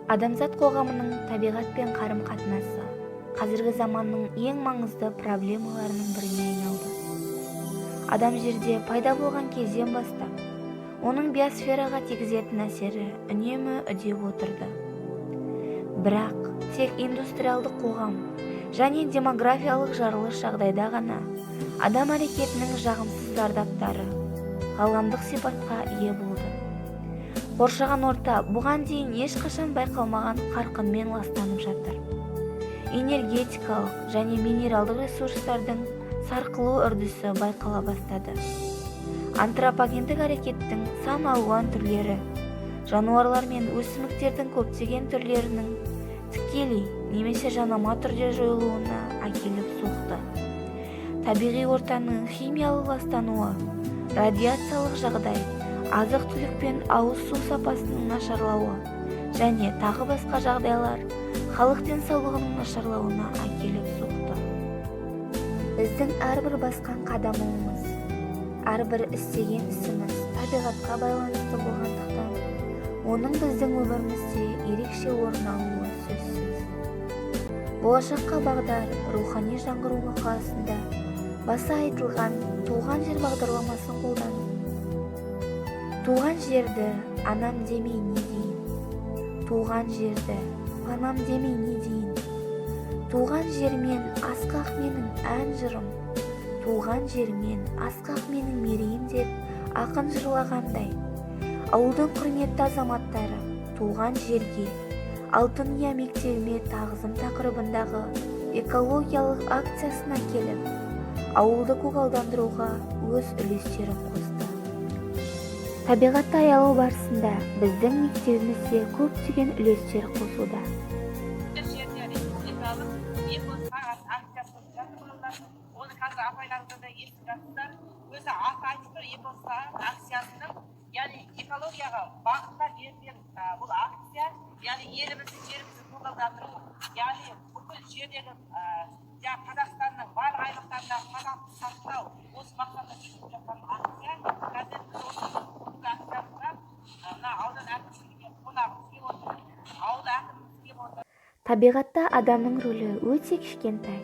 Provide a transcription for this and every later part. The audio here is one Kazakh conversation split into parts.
Адамзат қоғамының табиғатпен қарым-қатынасы қазіргі заманның ең маңызды проблемаларының біріне айналды. Адам жерде пайда болған кезден бастап, оның биосфераға тигізетін әсері үнемі үдеп отырды. Бірақ тек индустриалдық қоғам және демографиялық жарылыс жағдайда ғана адам әрекетінің жағымсыз зардаптары ғаламдық сипатқа ие болды. Қоршаған орта бұған дейін ешқашан байқалмаған қарқынмен ластанып жатыр. Энергетикалық және минералдық ресурстардың сарқылу үрдісі байқала бастады. Антропогендік әрекеттің сан алуан түрлері жануарлар мен өсімдіктердің көптеген түрлерінің тікелей немесе жанама түрде жойылуына әкеліп соқты. Табиғи ортаның химиялық ластануы, радиациялық жағдай, азық-түлік пен ауыз су сапасының нашарлауы және тағы басқа жағдайлар халық денсаулығының нашарлауына әкеліп соқты. Біздің әрбір басқан қадамымыз, әрбір істеген ісіміз табиғатқа байланысты болғандықтан, оның біздің өмірімізде ерекше орын алуы сөзсіз. Болашаққа бағдар рухани жаңғыру мақаласында баса айтылған туған жер бағдарламасын қолданып, туған жерді анам демей не дейін, туған жерді панам демей не дейін, туған жермен асқақ менің ән жырым, туған жермен асқақ менің мерейім деп ақын жырлағандай, ауылдың құрметті азаматтары туған жерге, алтын ұя мектебіме тағзым тақырыбындағы экологиялық акциясына келіп, ауылды көгалдандыруға өз үлестерін қосты. Табиғатты аялау барысында біздің мектебімізде көптеген үлестер қосуда. Жерде республикалық «Экосағат» акциясы өтіп жатыр, балалар. Оны қазір апайларыңыз да естіп жатсыздар. Өзі аты айтып тұр, «Экосағат» акциясының, яғни экологияға бағытта берілген бұл акция, яғни елімізді, жерімізді көгалдандыру, яғни бүкіл жердегі, жаңағы Қазақстанның барлық аймақтарындағы тазалықты сақтау, осы мақсатта жүргізіліп жатқан акция. Қазір біз осы бүгінгі акциямызға мына аудан әкімшілігінен қонағымыз келіп отыр, ауыл әкіміміз келіп отыр. Табиғатта адамның рөлі өте кішкентай.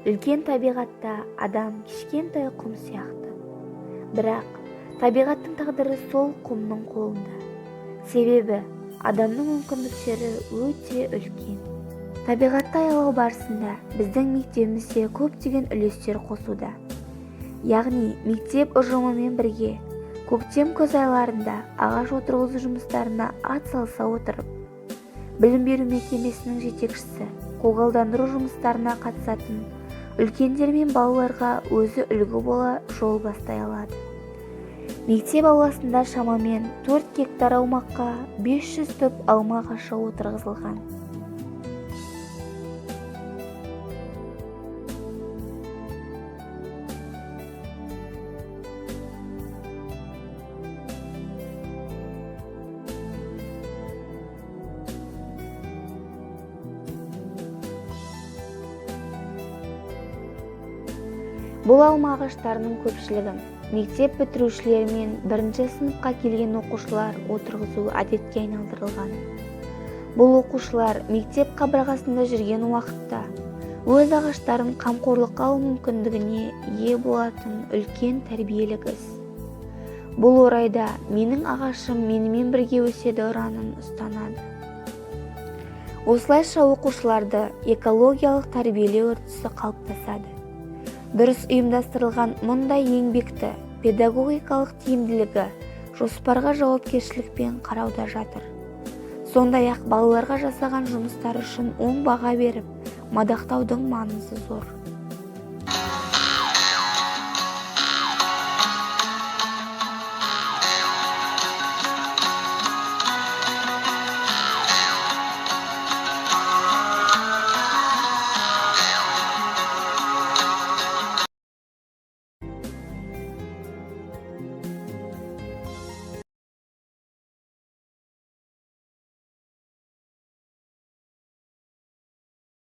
Үлкен табиғатта адам кішкентай құм сияқты. Бірақ табиғаттың тағдыры сол құмның қолында. Себебі адамның мүмкіндіктері өте үлкен. Табиғатты аялау барысында біздің мектебімізде көптеген үлестер қосуда. Яғни мектеп ұжымымен бірге көктем, күз айларында ағаш отырғызу жұмыстарына ат салыса отырып, білім беру мекемесінің жетекшісі көгалдандыру жұмыстарына қатысатын үлкендер мен балаларға өзі үлгі бола жол бастай алады. Мектеп ауласында шамамен 4 гектар аумаққа 500 түп алма ағашы отырғызылған. Бұл алма ағаштарының көпшілігін мектеп бітірушілер мен бірінші сыныпқа келген оқушылар отырғызу әдетке айналдырылған. Бұл оқушылар мектеп қабырғасында жүрген уақытта өз ағаштарын қамқорлыққа алу мүмкіндігіне ие болатын үлкен тәрбиелік іс. Бұл орайда «Менің ағашым менімен бірге өседі» ұранын ұстанады. Осылайша оқушыларды экологиялық тәрбиелеу үрдісі қалыптасады. Дұрыс ұйымдастырылған мұндай еңбекті педагогикалық тиімділігі жоспарға жауапкершілікпен қарауда жатыр. Сондай-ақ балаларға жасаған жұмыстары үшін оң баға беріп, мадақтаудың маңызы зор.